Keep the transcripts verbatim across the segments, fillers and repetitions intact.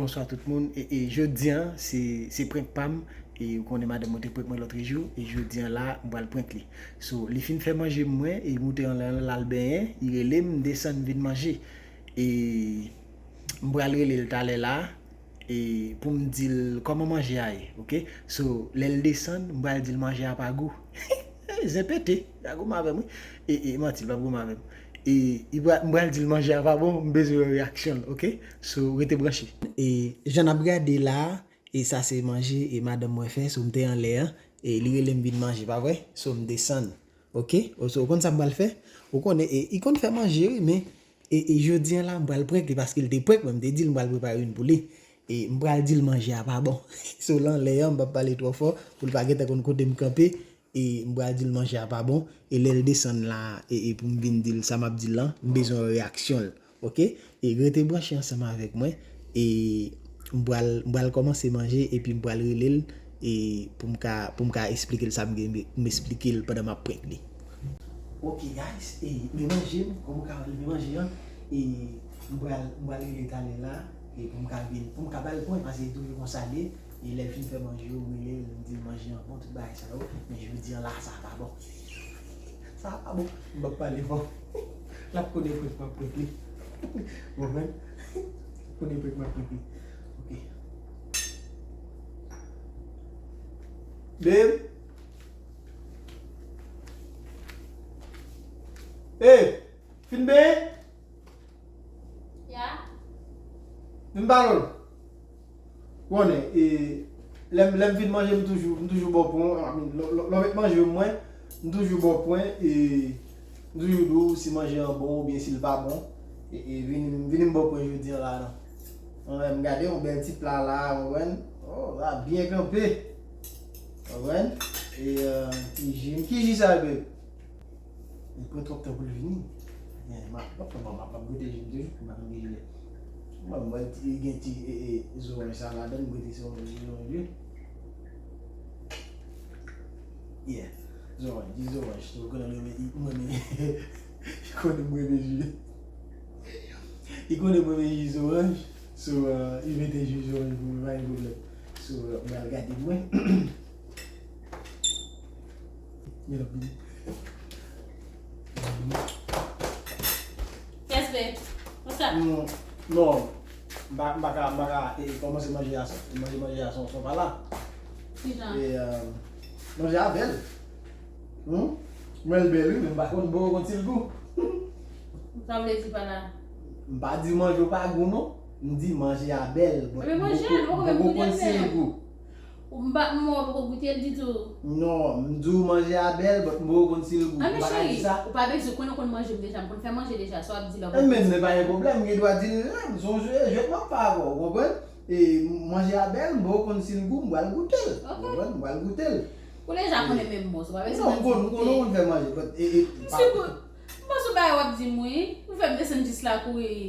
Bonswa tout moun. E, e jodi an, se, se prank pa m. E ou konnen madanm mwen te prank mwen lòt jou. E jodi an la, m pral prank li. So, li fin fè manje mwen, e moute anlè an, l al benyen, li rele m, m desann, m vin manje. E m pral rele l talè la, e pou m di l kòman manje a ye, oke? So, lè l desann, m pral di l manje a pa gou. Zen pete, pa goumen avè m, wi. E, e, manti, l p ap goumen avè m. E, li pral, m pral di l manje a pa bon, m bezwen wè reyaksyon l, oke? So, rete branche. E, jan n ap gade la, e sa se manje, e madanm mwen fè, so m te anlè an, e li rele m vin manje, pa vre? So, m desann, oke? So, ou konn sa m pral fè? Ou konnen, e, li konn fè manje, wi, men, e, e jodi an la, m pral prank li, paske l te prank mwen, m te di l m pral prepare youn pou li. E m pral di l manje a pa bon. So, l anlè an, m p ap pale twò fò, pou l pa gentan konn kote m kanpe. E m pral di l manje a pa bon, e lè l desann la, e, e pou m vin di l sa m ap di l lan, m bezwen wè reyaksyon l, oke? E rete branche ansanm avèk mwen, e m pral, m pral kòmanse manje, epi m pral rele l, e pou m ka, pou m ka esplike l sa m gen, m esplike l pandan m ap prank li. Oke, guys, e men manje m, kòm ou ka wè l, men manje an, e m pral, m pral rele talè la, e pou m ka vin, pou m ka ba l pwen, paske li toujou konsa l ye. E lè l fin fè manje, ou rele l, m di l manje an bon, tout bagay sa yo. Men jodi an la, sa pa bon. Sa pa bon. M p ap pale fò. L ap konnen prank m ap prank li. Ou konprann? Konnen prank m ap prank li. Oke. Babe. Hey! Fin benyen? Ya. Vin pale w. Konnen, e, lè m, lè m fin manje, m toujou, m toujou ba w pwen, I mean, lè, lè, lè w met manje mwen, m toujou ba w pwen, e, m toujou di w si manje an bon oubyen si l pa bon. E, e vini, vini m ba w pwen jodi an la, non. Mwen menm, gade yon bèl ti pla la, w konprann? Oh, la byen kanpe. W konprann? E, euh, ti ji m. Ki ji sa, babe? Li pran twòp tan pou l vini. Gen, m ap, m ap, m ap, m ap goute ji m toujou, m pa konn gen ji lè. Mwen, m wè ti, gen ti, e, e, zoranj sa ladan, m goute se yon ji zoranj, wi. Yeah. Zoranj, ji zoranj. So, konnen mwen, mwen, mwen, konnen mwen, mwen ji. Li konnen mwen, mwen ji zoranj. So, euh, li mete ji zoranj pou mwen, pa gen pwoblèm. So, euh, m al gade mwen. Gen lòt vini. Yes, babe. What's up? Non, non. M pa, m pa ka, m pa ka, e, e, kòmanse manje a san, manje, manje a san, san pa la. Kijan? E, euh, manje a bèl. Hmm? Mwen l bèl, wi, men m pa konn, m poko konn si l gou. Sa w vle di pa la? M pa di manje w pa gou, non. M di manje a bèl, but m poko, m poko konn si l gou. Ou m pa, m wè w poko goute l ditou. Non, m di w manje a bèl, but m poko konn si l gou. M pa ka di sa. Ou pa bezwen konnen, ou konn manje m deja, m konn fè manje deja, sa w ap di la. E men, men pa gen pwoblèm, m gen dwa di l menm, se yon jwèt, jwèt m ap fè avè w, ou konprann? E manje a bèl, m poko konn si l gou, m pral goute l. Ou konprann? M pral goute l. Ou deja konnen menm mò, ou pa bezwen di. Non, m konn, m konn, ou konn fè manje, but, e, e, m panse w bagay w ap di m, wi. Ou fè m desann jis la kouri.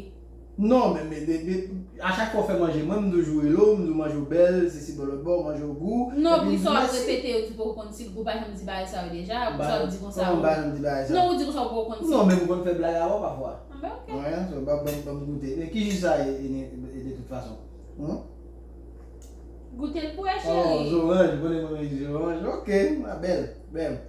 Non, men, men, men, men, a chak fwa w fè manje mwen, m toujou rele w, m di w manje w bèl, sesi bò lòt bò, manje w gou. Non, poukisa w ap repete yo, di poko konn si l gou, pa janm di bagay sa yo deja, poukisa w ap di konsa? Kòman m pa janm di bagay sa? Non, ou di konsa w poko konn si l gou. Non, men m konn fè blag avè w pafwa. Anben, oke. Wi, so, ban, ban, ban m goute. Men ki ji sa ye, e, e, e, de tout fason? Hmm? Goute l pou wè, cheri. Oh, zoranj, ou konnen mwen renmen ji zoranj. Oke, a bèl, bèl.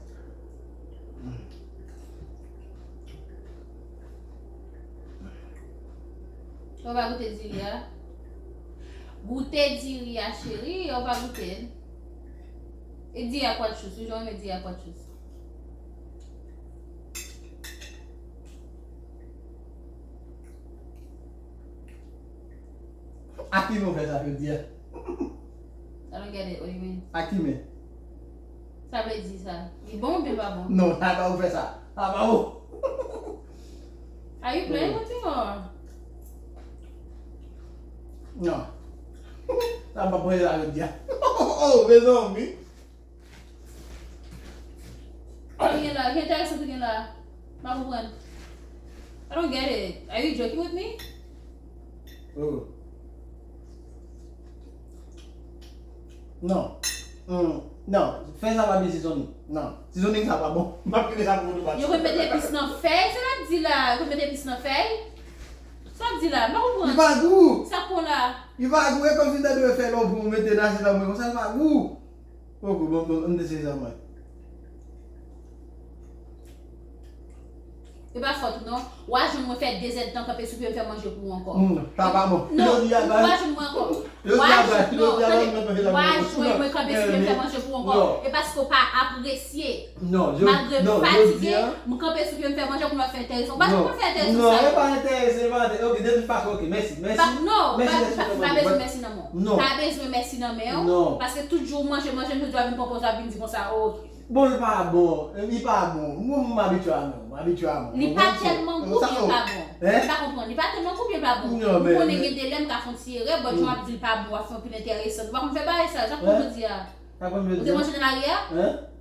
Ou pa goute diri a? Goute diri a, cheri, ou pa goute l. E diri a kwatchous, ou jan renmen diri a kwatchous. A ki men w fè sa jodi a? I don't get it, what do you mean? A ki men? Sa vle di sa? Li bon oubyen pa bon? Non, sa pa ou fè sa. Sa pa ou. Are you playing with me or? Non. Sa pa manje la jodi a. Oh, mezanmi. Sa gen la, ki enteresan ki gen la? M pa konprann. I don't get it. Are you joking with me? Oh. Non. Hmm. Non. Fè sa pa byen sezoning. Non. Sezoning sa pa bon. M ap kite sa pou nou. Yo konn met epis nan fèy, sa l ap di la. Yo konn met epis nan fèy. Sa w di la? M pa konprann. Li pa gou. Sa k pran la? Li pa gou, e kòmsi m ta dwe fè lò pou mete nan asyèt la mwen konsa, li pa gou. Ok, bon, bon, m te sezi anmwey. E pa fòt ou non. W a jwenn mwen fè de zèdtan kanpe sou pye m fè manje pou ou ankò. Hmm, sa pa bon. Non, w a jwenn mwen ankò. W a jwenn, non, tande, w a jwenn mwen kanpe sou pye m fè manje pou ou ankò. E paske w pa apresye. Malgre m fatige, m kanpe sou pye m fè manje pou nou fè enterese. Ou pa janm konn fè enterese sa yo. Non, e pa enterese, e pa enterese. Ok, de tout fason, ok, mèsi, mèsi. Non, pa bezwen mèsi nan men w. Pa bezwen mèsi nan men w. Paske tout jou w manje, manje, jodi a vin pran pòz w ap vin di konsa, ok. Bon, li pa bon. Li pa bon. Mwen, m abitye a men w. M abitye a men w. Li pa tèlman gou byen li pa bon. Ou pa konprann. Li pa tèlman gou byen li pa bon. M konnen gen de lè m ka fè yon ti erè, but jan w ap di li pa bon, w ap fè anpil enteresan. Ou pa konn fè bagay sa yo. Sa k pran jodi a? Ou te manje nan lari a?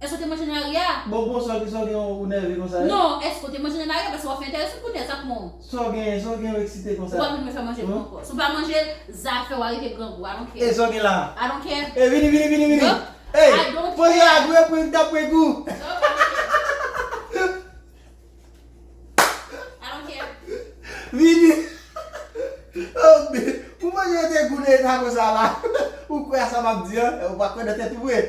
Èske w te manje nan lari a? Bon, bon, sa w gen, sa w gen ou nève konsa? Non, èske w te manje nan lari a? Paske w ap fè enteresan kounye a, sa k pran w? Sa w gen, sa w gen ou eksite konsa? Ou pa vin mwen fè manje pou mwen ankò. Si w pa manje, zafè w a rete grangou. I don't care. E sa w gen la? I don't care. E vini, vini, vini, vini. Nope. Ey, poze la gou, e prank, t ap prank ou. Vini. Oh, men, pou manje te gou nan eta konsa la. Ou kwè a sa m ap di an? Ou pa kwè nan tèt ou vre?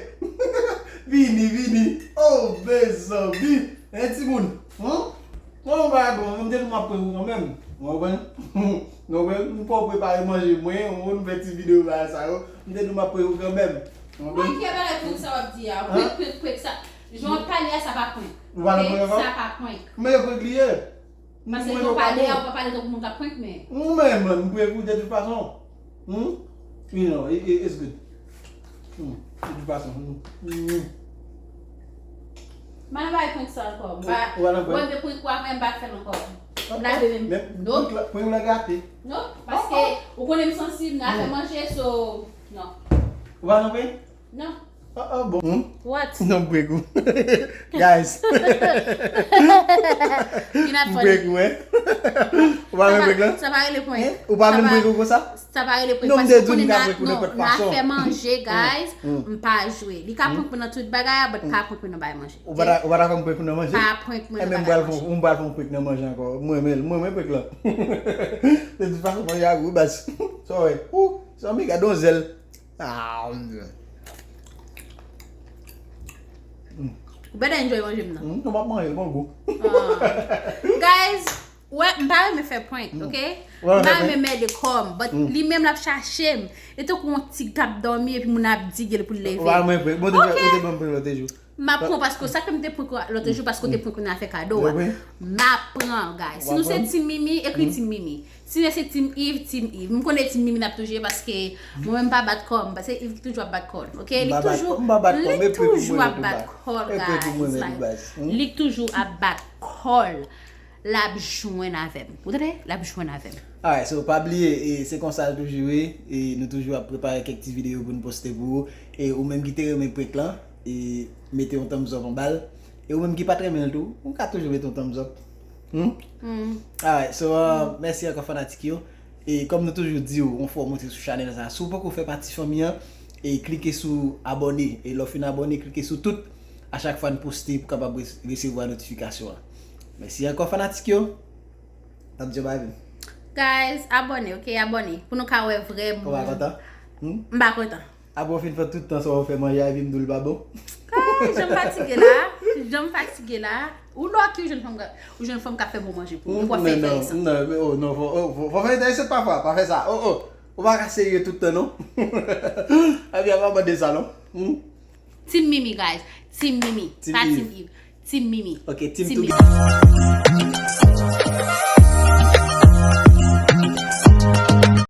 Vini, vini. Oh, mezanmi. Hein, timoun? Hein? Non, non, pa bon, m te di m ap prank ou kanmenm. Ou konprann? Ou konprann? M fè w prepare manje mwen, ou konn fè ti videyo bagay sa yo. M te di m ap prank ou kanmenm. Ou konprann? Mwen ki bagay prank sa w ap di a? Prank, prank, prank sa. Jan w ap pale a, sa pa prank. Ou pa nan prank ankò? Sa pa prank. Men e prank li ye. Paske jan w pale a, ou pa pale tankou moun k ap prank, men. Ou menm, man, m prank ou de tout fason. Hmm? You know, it, it, it's good. Hmm. De tout fason. Hmm. M pa nan bagay prank sa ankò. M pa, ou pa nan prank? Ou wè m te prank ou avè, m pa fè l ankò. M lave men m. Men, nope. Prank la, prank la gate. Nope, paske ou konnen m sansib nan afè manje, so, non. Ou pa nan prank? Non. Ah, ah, bon. Hmm? What? Non, m prank ou. Guys. M prank ou, hein? Ou pa renmen prank lan? Sa pa rele prank. Hein? Ou pa renmen prank ou konsa? Sa pa rele prank. Non, m te di w m ka prank ou nenpòt fason. Nan afè manje, guys, m pa jwe. Li ka prank mwen nan tout bagay, but pa prank mwen nan bay manje. Ou pa ta, ou pa ta fè m prank ou nan manje? Pa prank mwen nan bay manje. Enben, m pral fè, m pral fè yon prank nan manje ankò. Mwen, mwen, mwen, mwen prank lan. De tout fason, manje a gou, baz. Sa w wè? Ou, zanmi, gade yon zèl. Ah, m di. Ou bèt enjoy manje m nan. Hmm, non, m ap manje l, bon gou. Ah. Guys, wè, m pa renmen fè prank, ok? M pa renmen mède kò m, but li menm l ap chache m. E tankou yon tig k ap dòmi epi moun ap dige l pou l leve. Ou pa renmen prank. Bon, ou te fè, ou te ban m prank lòt jou. M ap pran paske sa ke m te pran lòt jou paske w te pran kounye a fè kado a. M ap pran, guys. Si nou se Team Mimi, ekri Team Mimi. Si nou se Team Yves, Team Yves. M konnen Team Mimi n ap toujou ye paske mwen menm m pa bat kò m, paske Yves toujou ap bat kò l, ok? Li toujou, li toujou ap bat kò l, guys. Like, li toujou ap bat kò l. L ap jwenn avè m. Ou tande? L ap jwenn avè m. Alright, so pa bliye, e, se konsa l toujou ye, e nou toujou ap prepare kèk ti videyo pou n poste pou ou. E ou menm ki te renmen prank lan, e mete yon thumbs up anba l. E ou menm ki pa t renmen l tou, ou ka toujou mete yon thumbs up. Hmm? Alright, so, uh, mèsi ankò fanatik yo. E kòm nou toujou di w, yon fwa w monte sou chanèl sa, si w poko fè pati fanmi an, e klike sou abòne. E lè w fin abòne, klike sou tout. A chak fwa n poste, pou kapab rese-, resevwa notifikasyon an. Mèsi ankò fanatik yo. N ap di yo bay vin. Guys, abòne, ok? Abòne. Pou nou ka wè vrè moun. Ou pa kontan? Hmm? M pa kontan. Apre w fin fè tout tan sa w fè manje a, epi m di w l pa bon? Guys, jan m fatige la. Jan m fatige la. Ou lucky ou jwenn fanm ka, ou jwenn fanm k ap fè bon manje pou ou. Ou ap fè enteresan. Non, non, oh, non, fò, oh, fò, fò fè enteresan pafwa, pa fè sa. Oh, oh. Ou pa ka serye tout tan, non. Epi a pa mande sa, non. Hmm? Team Mimi, guys. Team Mimi. Pa Team Yves. Team Mimi. Ok, Team Mimi.